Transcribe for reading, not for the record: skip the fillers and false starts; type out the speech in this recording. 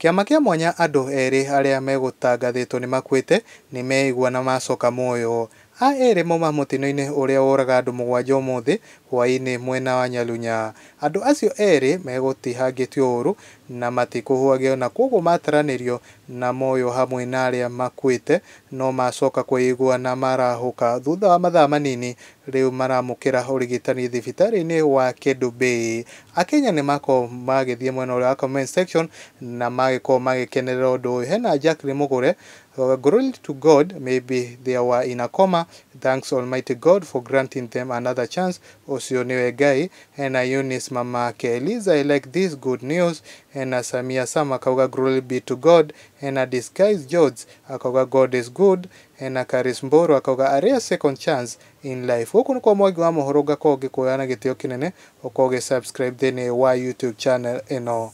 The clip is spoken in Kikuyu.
Kĩama kĩa mwanya andũ erĩ arĩa megũtangathĩtwo nĩ makuĩte nĩ meigua na macoka muoyo. A erĩ mauma mũtino-inĩ ũrĩa woraga andũ 7 ũmũthĩ hwaĩ-inĩ mwena wa Nyalunya. Andũ acio erĩ megũtihangĩtio ũru na matikũhuhagio na kwoguo mataranĩrio na moywo hamwe na arĩa makuĩte no macoka kwĩigua na marahũka thutha wa mathaa manini. Rĩu maramũkĩra ũrigitani thibitarĩ-inĩ wa Kendu Bay. Akenya nĩ makorwo magĩthiĩ mwena ũrĩa wa comment section na magĩkorwo magĩkenerera ũndũ ũyũ. Hena Jacqueline Mũgũre, glory to God, maybe they were in a coma. Thanks Almighty God for granting them another chance. Ũcio nĩwe Ngai. Hena Eunice mama ake Eliza, I like this good news. Hena Samia Sama akauga glory be to God. Hena Disguise George akauga God is good. Hena Karis Mburu akauga a rare second chance in life. Gũkũ nĩkuo Mwangi wa mohoro, ngakorwo ngĩkuoya na gĩtĩo kĩnene ũkorwo ũgĩ subscribe thĩinĩ wa YouTube channel ĩno.